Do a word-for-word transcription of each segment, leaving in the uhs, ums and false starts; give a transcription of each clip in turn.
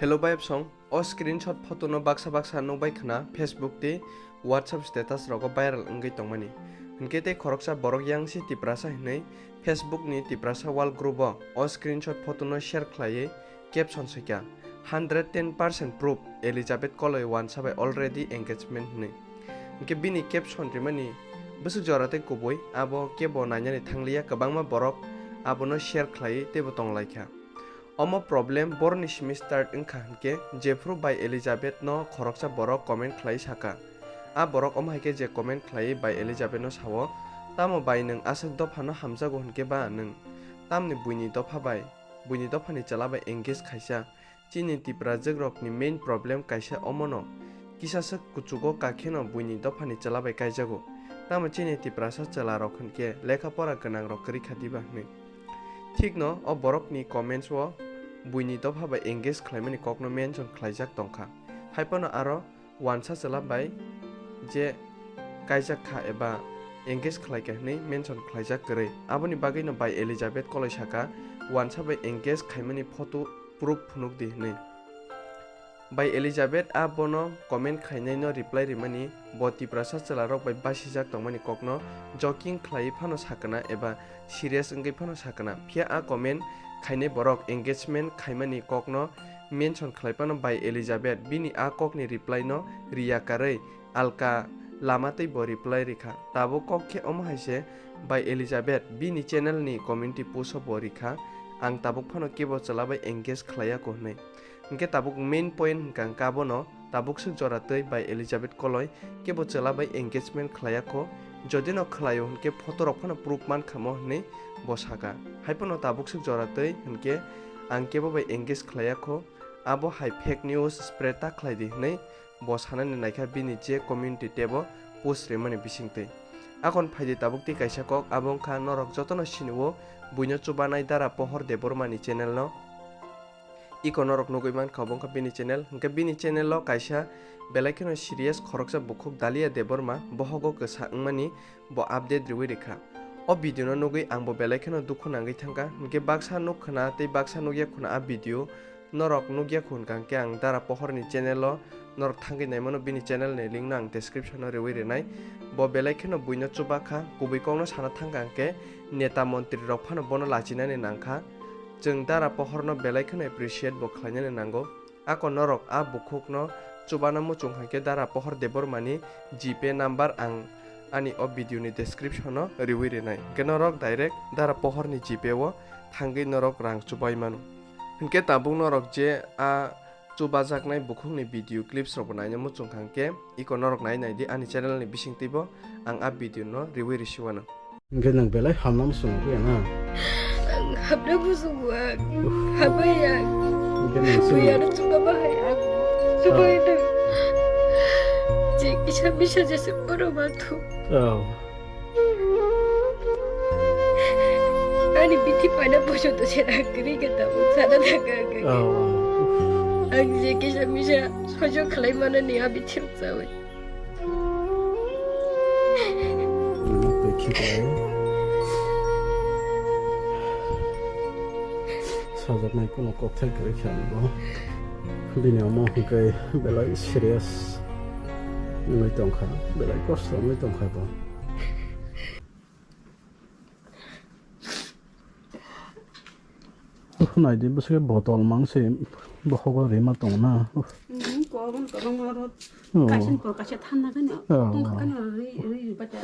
Hello bayapsong, o screenshot photo no baksa baksa nukbai khna Facebook tei WhatsApp status rogo viral wngwi tongmani. Hinkhe tei khoroksa borok yang si Tiprasa hinwi Facebook ni Tiprasa wall group o o screenshot photo no share khlaiwi caption swikha, "Hundred ten percent proof, Elizabeth Koloi wansa bai already engagement" hinwi. Hinkhe bini caption rimani bwswk jora tei kubui abo kebo nainani thangliya, kwbangma borok abono share khlaiwi teibo tonglaikha. Omo problem boroni simi start wngkha hinkhe, jephru bai Elizabeth no khoroksa borok comment khlai saka. A borok omo hai khe je comment khlai bai Elizabeth no sao, "Tamo bai nwng aswk dopha no hamjago hinkhe ba nwng? Tamni buini dopha bai, buini dopha ni chwla bai engage khaisa? Chini Tiprajwk rok ni main problem kaisa omo no. Kisa swk kuchugo kakheno buini dopha ni chwla bai kaijago. Tamo chini Tiprasa chwla rok hinkhe lekha pora gwnang rok kwrwi kha diba?" hinwi. Thikno o borokni comments o buini dopha bai engage khlaimani kokno mention khlaijak tongkha. Haiphano aro wansa chwla bai je kaijak kha eba engage khlaikha hwnwi mention khlaijak kwrwi. Aboni bagwino bai Elizabeth Koloi saka, "Wansa bai engage khaimani photo proof phunuk di," hwnwi. Bai Elizabeth a bono comment khainaino reply rimani, bo Tiprasa chwlarok bai basijak tongmani kokno joking khlaiwi phano sakana eba serious wngwi phano sakana. Phiya a comment khainai borok engagement khaimani kokno mention khlai phano bai Elizabeth bini a kokni reply no riya karwi alka lama tei bo reply rikha. Tabuk kok khe omo hai se, bai Elizabeth bini channel ni community post o bo rikha, "Ang tabuk phano kebo chwla bai engage khlaiya ko," hwnwi. Hinkhe tabuk main point hwnkha hwnkhe abono, tabuk swk jora twi bai Elizabeth Koloi kebo chwla bai engagement khlaiya kho, jodi no khlaio hinkhe photo rok phano proof man khamo hwnwi bo saka. Haiphano tabuk swk jora twi hinkhe, "Ang kebo bai engage khlaiya kho," abo hai fake news spread ta khlai di hwnwi bo sanani naikha bini je community tab o post rimani bisingtwi. Akon phaidi tabuk tei kaisa kok, abo wngkha norok jotono sinio buino chubanai Dara Pohor Debbarma ni channel no. Iko norok nugwi mankha obo wngkha bini channel, hinkhe bini channel o kaisa belai kheno serious khoroksa bukhuk Dalia Debbarma bohogo kwsa wngmani bo update riwi rikha. O video no nugwi ang bo belai kheno dukhu nangwi thangkha, hinkhe baksa nuk khna tei baksa nukya khuna a video. Norok nukya khun kang khe ang Dara Pohor ni channel o norok thangwi naimano, bini channel ni link no ang description o riwi rinai. Bo belai kheno buino chuba kha, kubui kok no sana thang kang khe neta montri rok phano bono lachinani nangkha. Chwng Dara Pohor no belai kheno appreciate bo khlainani nango. Ako norok a bukhuk no chubana muchung hai khe Dara Pohor Debbarma ni GPay number ang ani o video ni description o riwi rinai. Hinkhe norok direct Dara Pohor ni GPay o thangwi norok rang chubai mano. Hinkhe tabuk norok je a chubajaknai bukhukni video clips rokbo naina muchung kha hinkhe, iko norok nai nai di ani channel ni bisingtwibo ang a video no riwi risiwano. Hinkhe nwng belai hamnam swngwi na? Ang hamnam swngwi ang. Hambai ang. Hinkhe nwng swngwi. Hambai ano chunga bahai ang. Swngwi nwng. Je kisa misa jese bono manthu. Oh. Ani bithi paina poso to sera kri kata sana daga. Oh. Ang je kisa misa sojo khalai mana ni a bithi rok sawi. Ano pekhi bai. Sajaknai kuno kokthai kwrwi kha ani bo. Bini omo hwnkhe belai serious wngwi tongkha, belai kosto wngwi tongkha bo. Naidi bwswk botol mang se bohogo rima tong na. Mhm, ko aboni kwbangma rot. Oh. Kaisa ni pore kaisa thanna khe no. Oh. Tongkha khe no ri, ri, ri bata.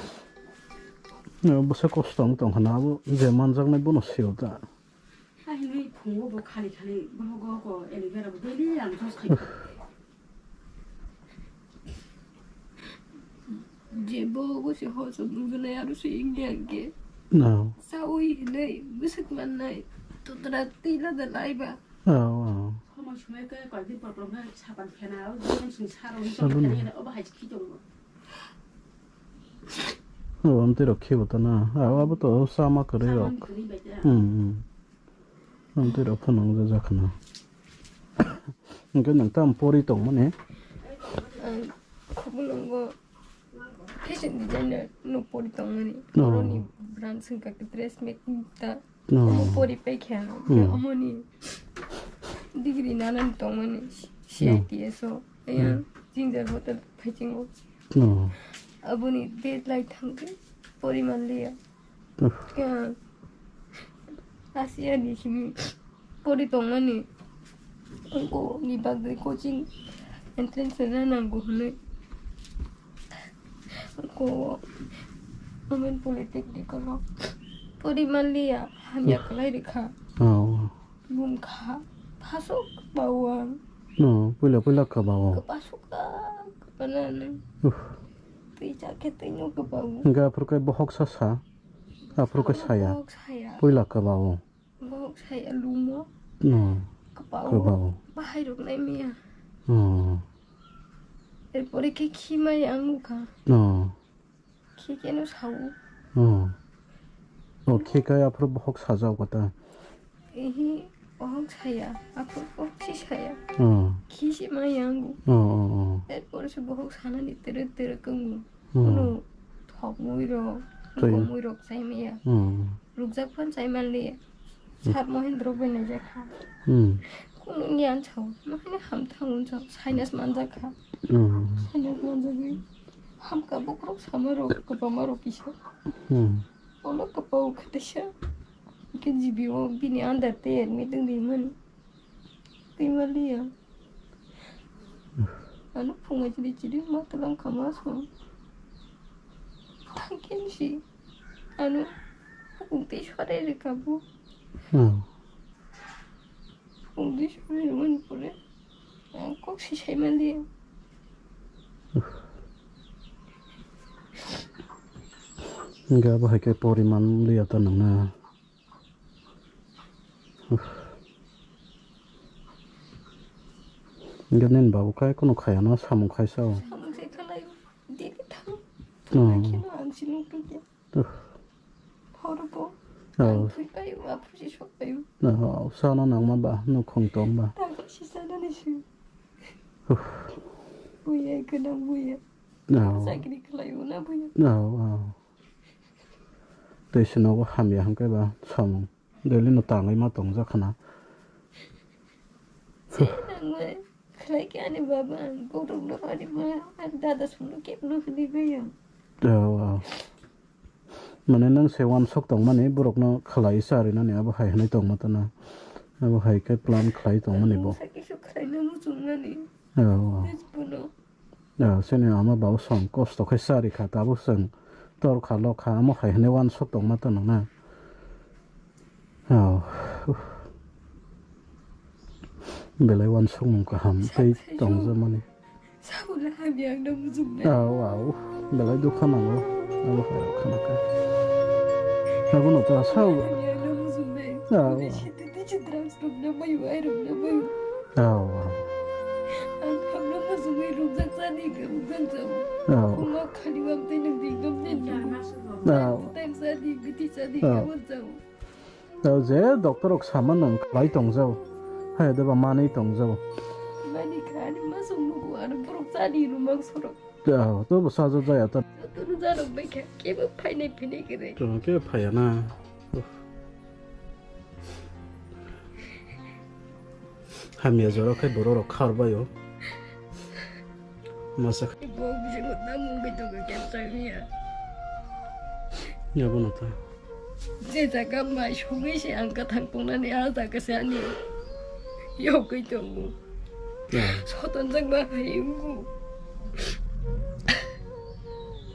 Oh, bwswk kosto wng tong khna abo je manjaknai bono sio ta. Hai hinwi phungo bo khali khali bohogo ko aloe vera bo daily ang juice khai. Je bohogo se hoso nugulai aro se ingya ge. No. Sawi hinwi bwswk mannai. Totra tila da laiba. Oh, oh. Somoi somoi khe koikdin por por khe sapan phena o, jemon sing saro ni Sabun. Phena o bahai khitongo. Oh, amtwi rok khibo ta na. Ah, abo to sama kwrwi rok. Samani kwrwi bai ta. Hmm, hmm. Amtwi rok phano wngjajakna. Hwnkhe nwng tamo pori tongmani? Ang khobulongo fashion designer no pori tongmani. Oh. Boroni branch wngkha khe dressmaking ta. Oh. Omo pori paikha. Hmm. Omoni. Degree nanani tongmani Hmm. C I T S o. Aya Hmm. Jingjal hotel phaichingo. Oh. Aboni deadline thangkhe poriman liya. Uff. Khe ang Asia ni simi pori tongmani. Ang ko ni bagwi coaching entrance rwna nango hwnwi. Ang ko Women Polytechnic o poriman liya hamya Oh. Kwlai rikha. Oh. Bumkha, phasuk kwbao ang. No, puila puila kwbao. Kwbasuk ka, kwbanani. Uff. Twi chakhe twino kwbao. Hingke aphuru khe bohok sa sa. Aphuru khe saya. Bohok saya. Puila kwbao. Bohok saya lumo. No. Kwbao. Kwbao. Bahai rok nai miya. No. Erpore khe khimai ang nukha. No. Khikeno sao. Oh. Oh, khikai aphuru bohok sajao kota. Ehi, bohok saya, aphuru bohok si saya. Oh. Khisi ma yangu. Oh, oh, oh. Erpore se bohok sanani tere tere kangu. Oh. Kuno thokmui rok, Twi. Gomui rok sai maya. Oh. Rukjak phan sai manliya. Sat Mohendro bai naijakha. Hmm. Kunu ni ansao, mahani hamthang unsao, sinus manjakha. Hmm. Sinus manjagwi hamka bokhorok samarok, kwbangmarok kisa. Hmm. Olo kwbao khatisa. Hingke G B o bini under tei admit wngdi hwnmani. Twi manliya. Ano phungo chiri chiri ma twlang kha ma song. Thangkhe si. Ano bukung tei sorai rwkha bo. Hmm. Bukung tei sorai rwmani pore ang kok si sai manliya. Hingke abo hai khe poriman liya ta nangna. Hingke nini babu khai kunu khaya no samung khai sao. Samung se khalai dili thang. Oh. Kheno ang si nung tungke. Uff. Horo po. Oh. Ang thui payo, aphu si sok payo. Oh, sana nangma ba, nukhung tong ba. Tang si sana ni si. Uff. Buya, kenang buya. Oh. Sakri khalai una buya. Oh, oh. Tei sinogo hamya hwnkhe ba samung. Daily no tangwi ma tongjak khana. Nangwi khlai khe ani baba ang borok no ani ma ani dada songno kebno hwnwi bai ang. Oh, oh. Mane nwng se wansok tongmani borokno khlai charinani abo hai hwnwi tongma tana. Abo hai khe plan khlai tongmani bo. Ang sa kisu khlaina muchungmani. Oh, oh. Nijbono. Ah, sini ama babo song kosto khe sari kha, tabuk chwng tor kha, lok kha, amo hai hwnwi wansok tongma tano na. Ah, uff. Belai wansokmung kaham tei tongjamani. Sabula hamya ang no mujung na. Au, au. Belai dukha nango. Abo hai rok khana kha. Abono ta sao. Hamya ang no mujung na. Au. Uni siti tisi drugs rok na bayu, ai rok na bayu. Au, au. Ang hamno mujungwi rukjak chani khe rukjak chao. Au. Kuma khali wam tei nang di gam den di. Au. Tang chadi, biti chadi, au, khe wal chao. Au, je doctor rok sama nang khlai tongjao. Hai deba manwi tongjao. Mani kha ani masung nugo ano borok chani rumak sorok. Au, to bo sajo jaya ta. Jotono jarok bai kha, kebo phainai phinai khe re. To khe phaiya na. Uff. Hamya jora khe borok rok khar bai o. Masa khe. Bo bisingo tamung bai tongo khe changya. Ya bono ta. Je jaga mai sogwi se ang kwthang tongnani, a jaga se ani yogwi tongo. Ya. Sotonjak ma hai wngo.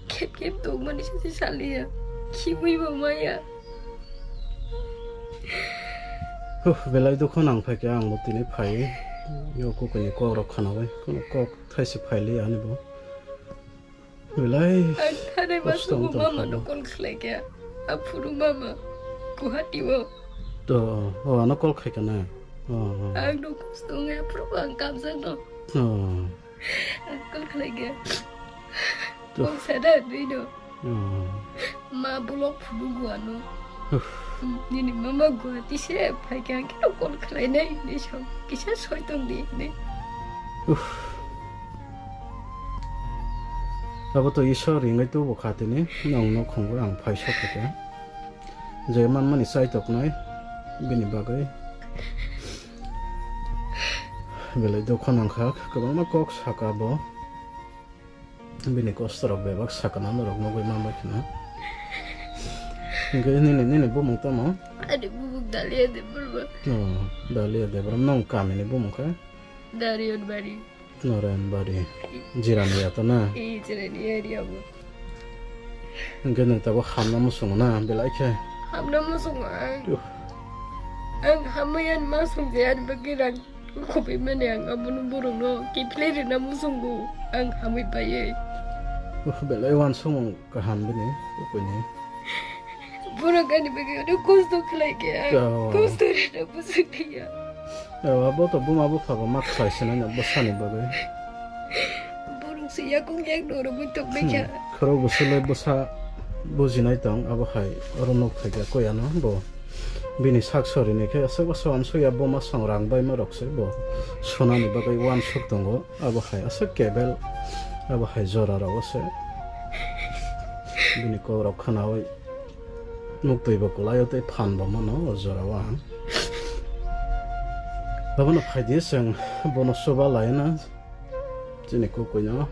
Khep khep tongmani se saliya. Khiui bo maya. Huh, belai dukhu nang phaikhe ang bo tini phai. Yo kukuni kok rok khana bai. Kono kok thaisi phaili ani bo. Belai. Ang thanai kosto masuk wng tong mama kha no bo. Call khlai khe. Aphuru mama. Guwahati o. To, o ano call khai kana. O, o. Ang no kosto wng aphuru ang kamjak no. O. Ang call khlai khe. To. Kok sada dui no. Hmm. Ma bulok phuru guano. Uff. Nini mama Guwahati se phaikhe ang khe call khlainai hinwi sa kisa soi tongdi hinwi. Uff. Abo to Isor ringwi tubu kha tini, nwng no khungwi ang phai sok khe. Je manmani chai toknai bini bagwi. Belai dukha nangkha, kwbangma kok saka bo. Bini kosto rok bebak sakana norok nugwi manbai kheno. Hwnkhe nini, nini bumung tamo? Ani bumung Dalia Debbarma. Oh, Dalia Debbarma. Nong kamini bumung khe? Narayanbari. Narayanbari. Jirani ya to na? Ee, jirani area bo. Hwnkhe nwng tabuk hamna muchungo na, belai khe? Hamna muchungo ang. Tuh. Ang hamwi ani ma songja ani bagwi rang khobwi mani ang abono borokno kiphilwi rwna muchungo ang hamwi paiwi. Uh, belai uansukmung kaham bini, bukuini. Borok ani bagwi ano kosto khlai khe ang. Oh. Kosto rwna muchung khe ya. Oh, abo to buma bupha bo ma khlai sinai no bwsani bagwi. Borok se yakung yak norogwi tongbai kha. Hmm. Khorok bwswlwi bwsa bujinai tong, abo hai oro nuk phaikha koi ano bo. Bini sak sorini khe aswk aswk uansukya buma song rang baima rok se bo sunani bagwi uansuk tongo, abo hai aswk kebel, abo hai jora rogo se. Bini kok rok khwnawi muktwi bo kwlaio tei phan bo mano o jorao ang. Abono phaidi chwng bono chuba laina. Chini kukuino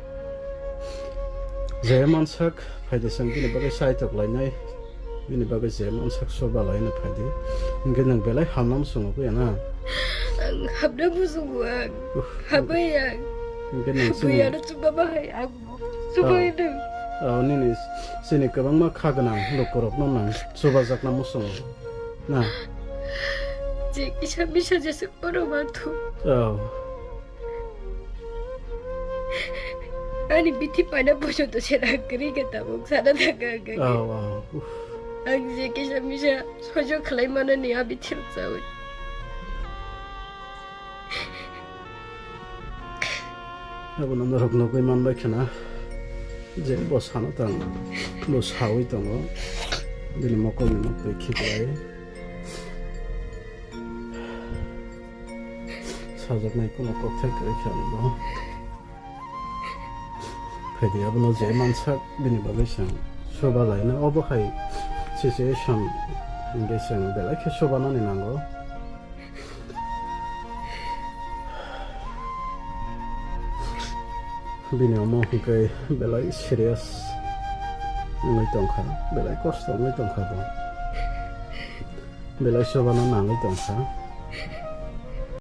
je mansak phaidi chwng bini bagwi saitok lainai, bini bagwi je mansak chuba laina phaidi. Hwnkhe nwng belai hamnam chwngno kuya na? Ang hamna muchungo ang. Uff. Hambai ang. Hwnkhe nwng chini buya no chuba bahai ang. Chubai nwng. Oh, nini chini kwbangma kha gwnang lukurokno nwng chubajakna muchungo. Na? Je kisa misa jesa oro manthu. Oh. Ani bithi paina pojoto se rang kwrwi khe tabuk sana thangkha ang khe. Oh, oh. Uff. Ang je kisa misa sojo khlai manani a bithi rok chawi. Abono norok nugwi manbai khana je bo sana tang bo sawi tongo bini mokol ni mokol khiklai. Sajaknai kuno kokthai kwrwi kha ani bo. Phaidi abono je mansak bini bagwi chwng chuba laina obo hai situation hwnkhe chwng belai khe chubanani nango. Bini omo hwnkhe belai serious wngwi tongkha, belai kosto wngwi tongkha bo. Belai chubano nangwi tongkha.